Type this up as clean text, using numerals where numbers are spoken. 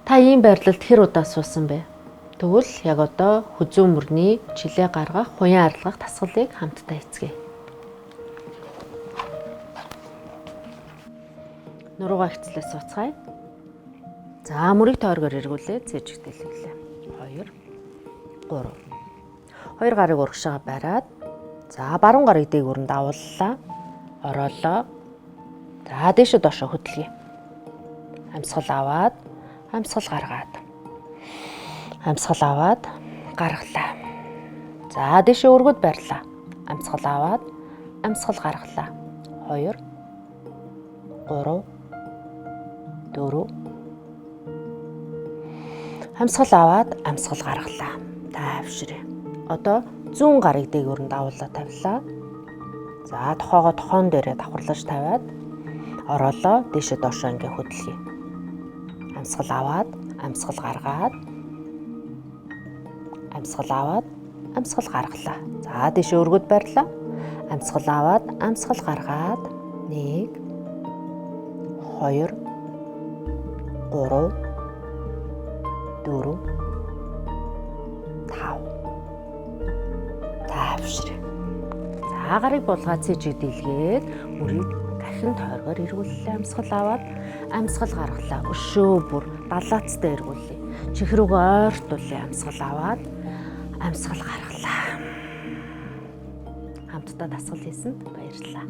Та ийм байрлалд хэр удаа суусан бэ? Тэгвэл яг одоо хүзүү мөрний чилээ гаргах, хуян арилгах дасгалыг хамтдаа хийцгээе. Нуруугаа хэцлээ сууцгаая. За мөрийг тойргоор эргүүлээ, цэжиг дэлгэлээ. 2 3. Хоёр гарыг урагшаага бариад за баруун гарыг дээгүүр нь давууллаа. Ороолоо. За дээшээ доошоо хөдөлгөе. Амьсгал аваад, амьсгал гаргаад. Амьсгал аваад гаргалаа. За дээшээ өргөд барьлаа. Амьсгал аваад, амьсгал гаргалаа. 2 3 4. Амьсгал аваад, амьсгал гаргалаа. Тайвширээ. Одоо зүүн гарыг дээгүүр нь давуулаа тавилаа. За тохоогоо тохон дээрээ давхарлаж тавиад ороолоо дээшээ доошоо ингээ хөдөлгөе. Амьсгал аваад, амьсгал гаргаад, амьсгал аваад, амьсгал гаргалаа. За дээшээ өргөд барьлаа. Амьсгал аваад, амьсгал гаргаад 1 2 3 4 5. Тайвширээ. За гарыг булгаа цэжиг дэлгээд мөрийг дахин тойргоор эргүүллээ. Амьсгал аваад, амьсгал гаргалаа. Өшөө бүр далаацтай эргүүллээ. Чих рүүгээ ойртуулъя. Амьсгал аваад, амьсгал гаргалаа. Хамтдаа дасгал хийсэнд баярлалаа.